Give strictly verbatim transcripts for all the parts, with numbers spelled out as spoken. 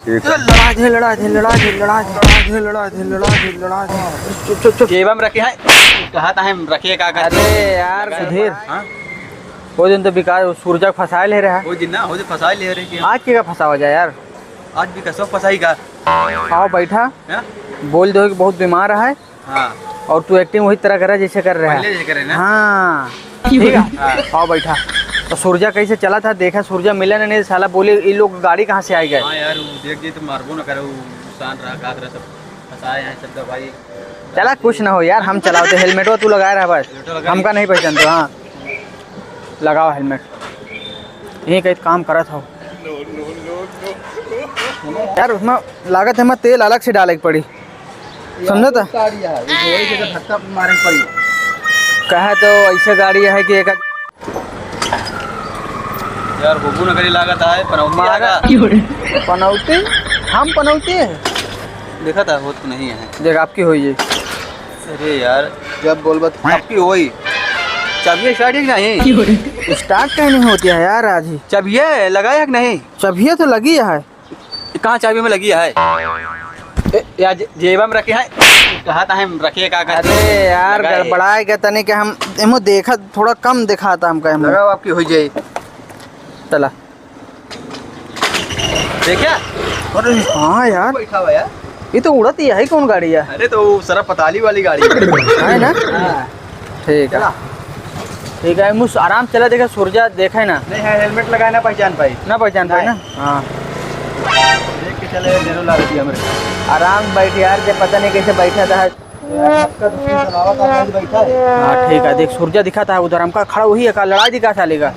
ठीक है। लड़ा दे, लड़ा दे, लड़ा दे, लड़ा दे, लड़ा दे, लड़ा दे, लड़ा दे। चुप, चुप, चुप। जेबा में रखे है। कहा था हम रखे का कर? अरे यार सुधीर, हाँ? वो दिन तो विकास सूरजा के फंसाए ले रहा। वो दिन ना, वो दिन फंसाए ले रहे कि हम। आज के का फंसावा जाए यार? आज भी कसो फंसाई का? आओ बैठा। हाँ? बोल दो कि बहुत बीमार है। हाँ। और तू acting वही तरह करा जैसे कर रहा है। पहले जैसे करे ना। हाँ। ठीक है? हाँ। आओ बैठा। तो सूरजा कैसे चला था, देखा सूरजा मिला नहीं, साला बोले, "ये लोग गाड़ी कहाँ से आए गए?" हाँ यार, वो देख दे तो मारबो ना करे, वो इंसान रहा, का तरह सब फंसाए हैं, सब दवाई। चला, कुछ ना हो यार, हम चलाओ थे, हेलमेटवा तू लगाए रहा बस। हेलमेटवा लगा हमका ली। नहीं पहचानते, हाँ। लगाओ हेलमेट। यहीं कहीं काम करत हो। यार, उसमें लागत है, मैं तेल अलग से डाले के पड़ी। समझा था? गाड़ी है, ये वही जगह धक्का मारे पड़ी। कहे तो ऐसे गाड़ी है कि एक यार, होबू न करी लागत है, पनौती मारा। आगा। पनौती? हम पनौती है? देखा था, होत नहीं है। देख, आपकी होई है। अरे यार, जब बोलबा त आपकी होई। चाबिया start है कि नहीं? Start काहे नहीं होती है यार आज ही? चाबिया लगाया है कि नहीं? चाबिया तो लगी है। कहाँ चाबी में लगी है? ए, या जे-, जेबा में रखे है। कहा था हम रखे का, का अरे यार, लगाए। गड़बड़ाए गए तनी के हम एमो देखा, थोड़ा कम दिखाता हमका एमो। लगाओ, आपकी हो जाए। चला। देखा? अरे हाँ यार। बैठा हुआ यार। ये तो उड़त ही है, कौन गाड़ी है? अरे तो वो सरा पताली वाली गाड़ी है। है ना? हाँ। ठीक है। चला। ठीक है, मुस आराम चला, देखा सूरजा देखे ना। नहीं है, हेलमेट लगाए ना पहचान पाई। ना पहचान पाई नहीं। ना? हाँ। देख के चले, ढेरों लाल जी हमरे। आराम बैठ यार, जे पता नहीं कैसे बैठा था। यार, आपका तो कोई चलावा था, बैठ बैठा है। हाँ, ठीक है, देख सूरजा दिखा था उधर, हमका खड़ा वही है का, लड़ाई दिखा साले का।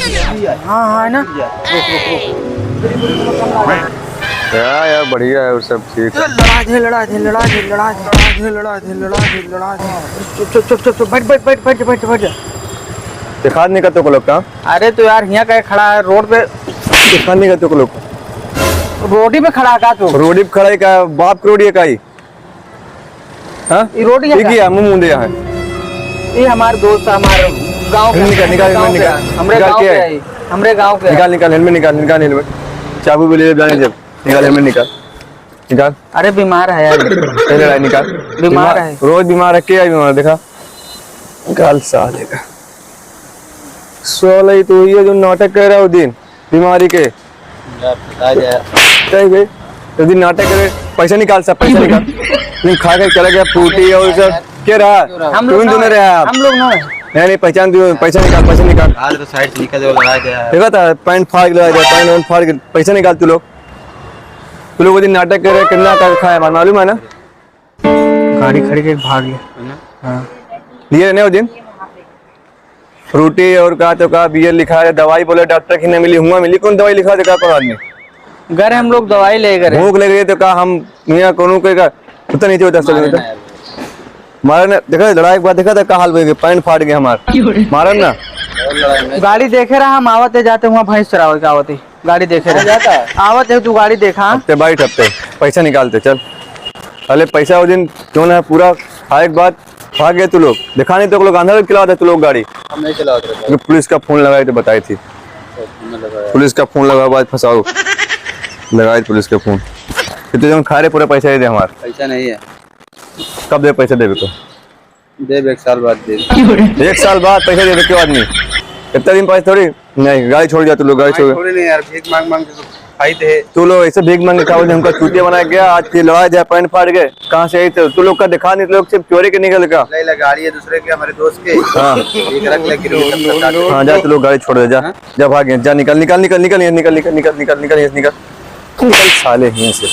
यही है। हाँ, हाँ, है ना? रुक, रुक, रुक। क्या यार, बढ़िया है और सब ठीक है। लड़ा दे, लड़ा दे, लड़ा दे, लड़ा दे, लड़ा दे, लड़ा दे, लड़ा दे। चुप, चुप, चुप, चुप, चुप, बैठ, बैठ, बैठ, बैठ, बैठ, बैठ जा। दिखा नहीं का तो को लोग का? अरे तो यार, यहाँ का खड़ा है रोड पे। दिखा नहीं का तो को लोग? रोड ही पे खड़ा है का तू? रोड ही पे खड़ा है का? बाप के रोड ये का ही? हाँ? ये रोड यहाँ ठीक का? है, मुंह मुंह दे यहाँ। ये हमारे दोस्त, हमारे गाँव के, निकाल, निकाल, हमरे गाँव निकाल। के, हमरे निकाल गाँव के के है। है, हमरे गाँव के है। निकाल, निकाल, हेलमेट निकाल, निकाल हेलमेट। चाबी भी ले ले, जाने जब। निकाल, हेलमेट निकाल। निकाल। अरे बीमार है यार। पहले लाए निकाल। बीमार बीमार, है। रोज बीमार है, क्या है बीमार? देखा। निकाल साले का। साला ये तो वही है जो नाटक कर रहा है वो दिन, बीमारी के। यार, आ गया। क्या है बे? वो दिन नाटक करे, पैसा निकाल सब, पैसा निकाल। तुम खा के चला गया फ्रूटी और सब। क्या रहा? हम लोग तुम ना दोनों रहे आप। हम लोग ना। नहीं, नहीं, पहचान तू, पैसा निकाल, पैसा निकाल। हाल तो साइड से निकल जाओ, लड़ा गया। देखा था, पैंट फाड़ के लगा दिया, पैंट वैंट फाड़ के, पैसा निकाल तू लोग। तू लोग वो दिन नाटक करे, कितना का खाया हमार, मालूम है ना? गाड़ी खड़ी के भाग गया। है ना? हाँ। लिए रहे वो दिन? फ्रूटी और का तो का बियर लिखा है, दवाई बोले डॉक्टर की नहीं मिली, हुआ मिली, कौन दवाई लिखा दे का कौन आदमी? घर हम लोग दवाई ले गए। भूख लग रही तो का हम यहाँ कौन के का, पता नहीं चलता सब मारे होता। ना यार। मारे ना, देखा लड़ाई के बाद देखा था का हाल हो गया, पैंट फाट गया हमार। मारन ना। और लड़ाई में गाड़ी देखे रहा, हम आवत है जाते हुआ भैंस चरावे के आवत है। गाड़ी देखे रहे। जाता है? आवत है, तू गाड़ी देखा। हफ्ते बाईस हफ्ते पैसा निकालते, चल। अरे पैसा वो दिन क्यों ना पूरा खाए के बाद भाग गए तू लोग। देखा नहीं तो लोग अंदर चला दे तू लोग गाड़ी। हम नहीं चलावत रहे। पुलिस का फोन लगाई तो बताई थी। फोन लगाया। पुलिस का फोन लगा बाद फंसाओ। लगाई पुलिस का फोन। कितने जन खा रहे पूरा पैसा दे दे हमारा। पैसा नहीं है। कब दे पैसा देवे को? देब एक साल बाद देब। एक साल बाद पैसा देबे के आदमी? इतना दिन पैसा थोड़ी। नहीं, गाड़ी छोड़ जा तू लोग, गाड़ी गाड़ी छोड़। छोड़े नहीं यार, भीख मांग मांग के तो खाई थे। तू लोग ऐसे भीख मांग के खाओ, हमका चूतिया बना गया, आज ये लड़ा जाए, पैंट फाड़ गए। कहाँ से आई तो तू लोग का दिखा नहीं, तू लोग सिर्फ चोरी के निकल का। ले, ले, गाड़ी है दूसरे के, हमारे दोस्त के। हाँ। एक रख ले, गिरवी रख ले, हाँ, जा तू लोग गाड़ी छोड़ दे, जा। हाँ? जा भाग, जा, निकल, निकल, निकल, निकल, निकल, निकल, निकल, निकल, निकल, निकल, निकल, निकल साले यहीं से।